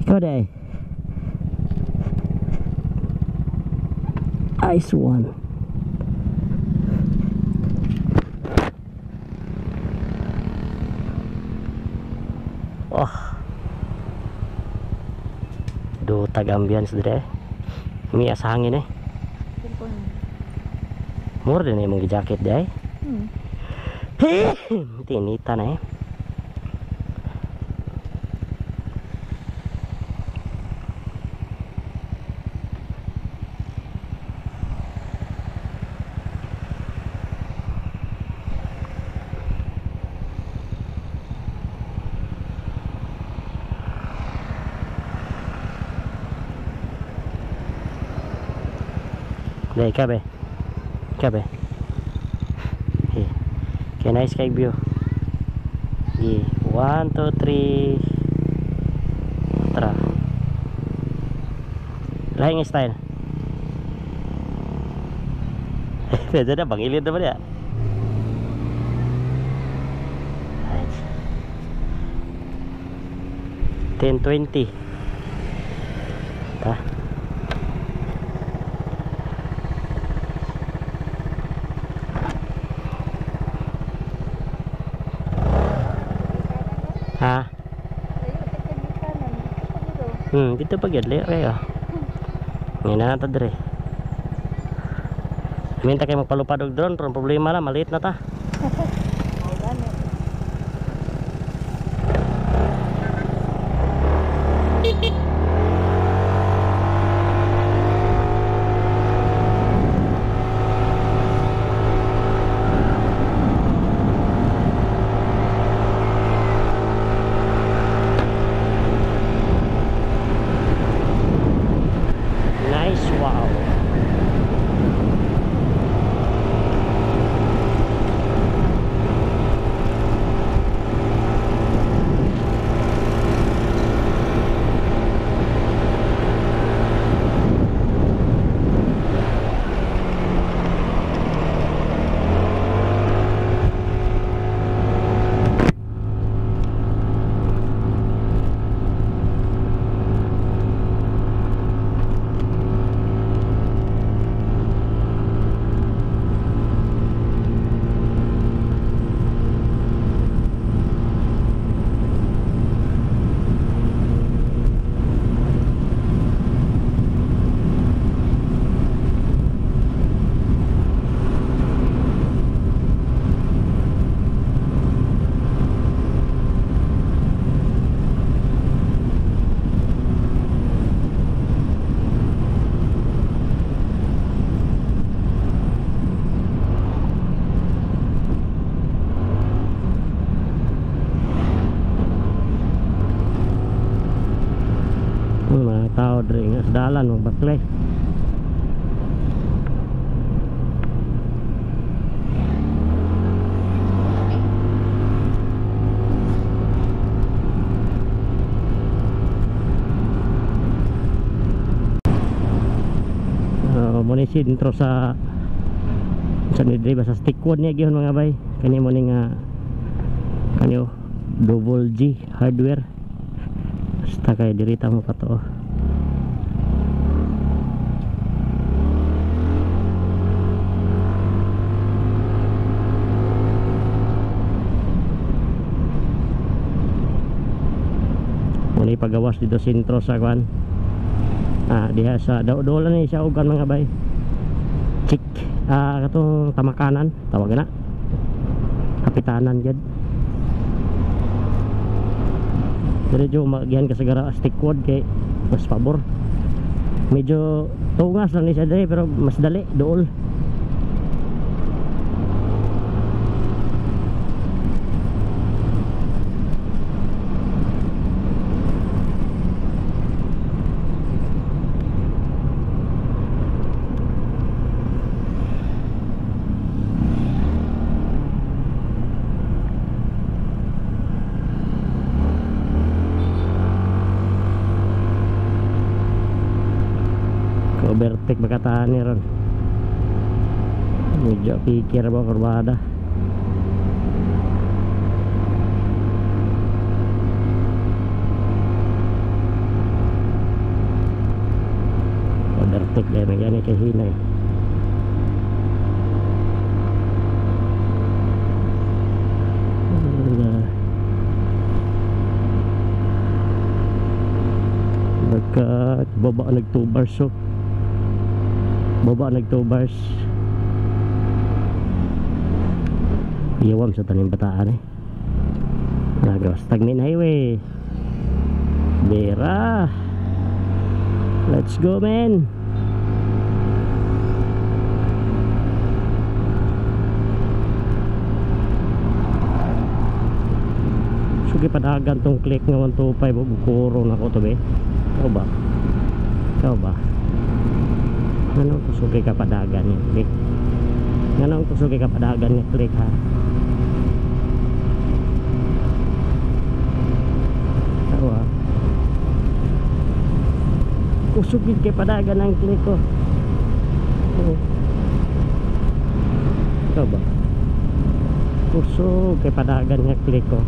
Ikaw day. Ice one. Oh. Dutag ambience dire. Miya sa hangin eh. Mura din imong gi-jacket di ay. Tinita na eh. Dai, kabe. Kabe. Okay. Okay, nice kay view. Okay. 1, 2, 3. Tara. Lain style. Pwede na, bangilid na ba niya? 10:20. Ta. Ha? Dito pa gyud layo kayo. Ngayon na ta dire. Minta kay magpalupad og drone, pero problema lang maliit na ta. Nice, wow. Mga tao diri nga sa dalan magbaklay. Mo ni sentro sa ni diri ba sa Stickwood niya gihon mga bay. Kani mo ni nga kanyo Double G Hardware. Basta kay diri ta mo pato. Muni pagawas dito sentro sa kwan. Diha sa dool ni siya og mga bay. Chik, katong tamakanan, tawag na. Kapitanan gyud. Diretso magihan ka sa gara Stickwood kay mas pabor. Medyo tungas lang ni siya diri pero mas dali dool. Overtake bakataan ni ron. Medyo pikir ba kurbada. Click dahil na gani kay hinay. Baba nag 2 bars so. Baba nag 2 bars. Iyawam sa tanim bataan eh. Lagos Tagmin Highway. Bera. Let's go, man. Sugi padagan tong click nga 125 ug kuro na ko to be. Ikaw ba? Ikaw ba? Nganong kusugi ka padagan nga click? Nganong kusugi ka padagan nga click ha? Ikaw ha? Kusugi kay padagan ang click ko. Oh. Ikaw ba? Kusog kay padagan nga click ko.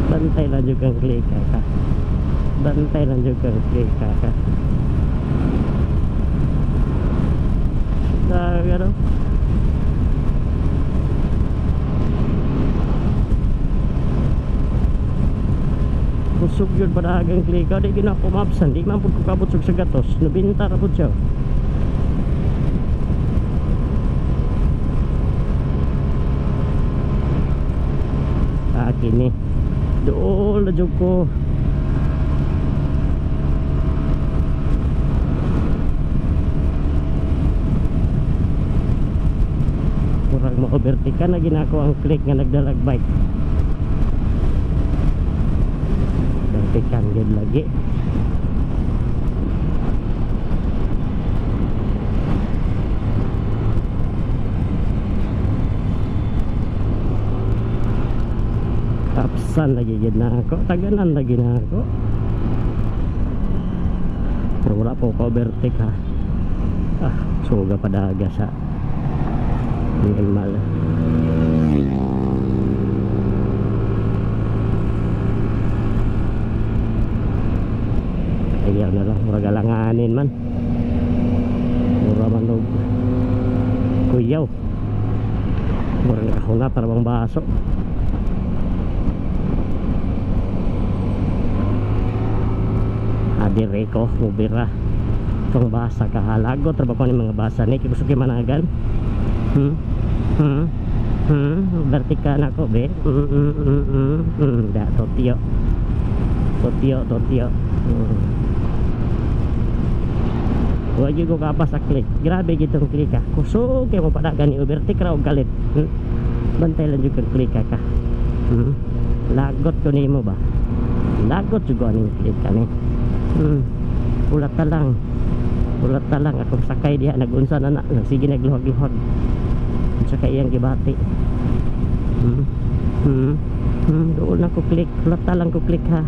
Bantay lang jud kang click ka. Bantay lang jud kang click ka. Ano? Kusog yun padagang click ka. Di gina ako mapsan. Di man pud ko kabot sa gatos. Nabinta ra pud siya. Ah, kini. Dool na jud ko. Murag mo-overtake na ginako ang click nga nagdalag bike. Vertikan gid lagi. Kapsan lagi gid na ako, taganan lagi na ako. Pero wala po ko overtake ha. Ah, suga padaga sa normal. Ayaw na lang, murag alanganin man. Mura man og kuyaw. Murag nakahuna para bang baso. Adire ko, mubira. Itong basa kahalagot, trabaho ni mga basa ni kay gusto kay managan. Vertikan ako be. Da totio. Totio, totio. Wa gyud ko kapas sa click. Grabe gitong click ka. Kusog kay mo padagan ni overtake ra og kalit. Bantay lang jud kang click ka. Lagot ko nimo ba? Lagot jud ko aning click ka ni. Ulat ta lang. Ulat ta lang akong sakay diha nagunsa na na. Sige nagluhag-luhag. Unsa kay iyang gibati. Doon ako click. Ulat ta lang ko click ha.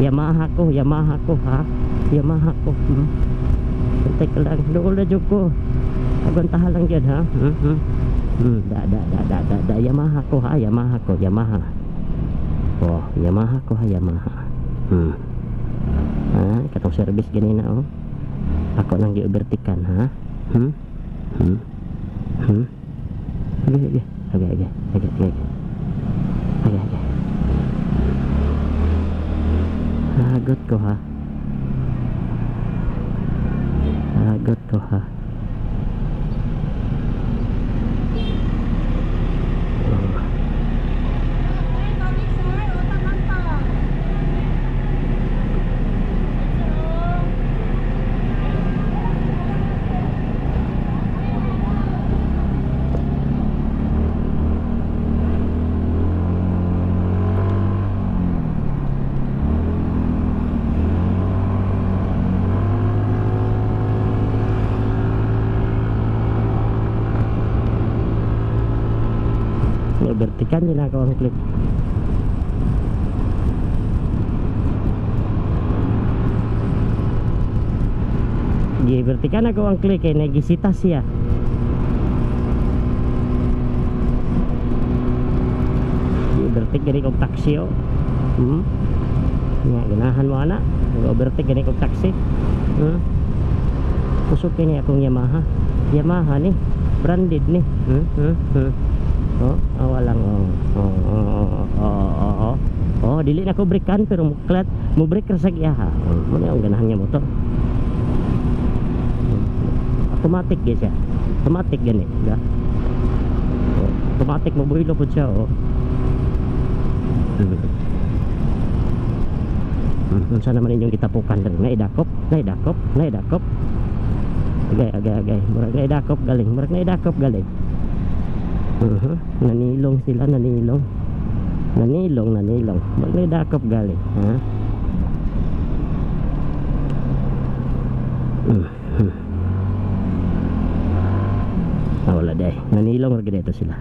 Yamaha ko, Yamaha ko ha. Yamaha ko. Teka lang, doon na jud ko. Aguntahan lang jud ha. Da da da da da da Yamaha ko ha, Yamaha ko, Yamaha. Oh, Yamaha ko ha, Yamaha. Ah, katong service ganina oh. Ako nang gi-overtakean ha. Okay, okay, okay, okay, okay, okay. Okay, okay. Lagot ko ha. Lagot ko ha. Vertikan din ako ang click. Gi-vertikan ako ang click eh, nagisita siya. Gi-overtake gani kog taxi oh. Nga ganahan mo ana, nag-overtake gani kog taxi. Kusog kini akong Yamaha. Yamaha ni, branded ni. Oh, oh, walang oh, oh. Oh, dili na ko breakan pero muklat, mo brake ra sa iyaha. Oh, mo na ang ganahan nga motor. Automatic gyud siya. Automatic gani, da. Oh, automatic mo buhilo pud siya oh. Unsa naman inyong gitapukan diri? Naidakop, naidakop, naidakop. Agay, agay, agay. Murag naidakop galing, murag naidakop galing. Nanilong sila, nanilong. Nanilong, nanilong. Murag naidakop galing, ha? Ah, wala day. Nanilong ra gid ito sila.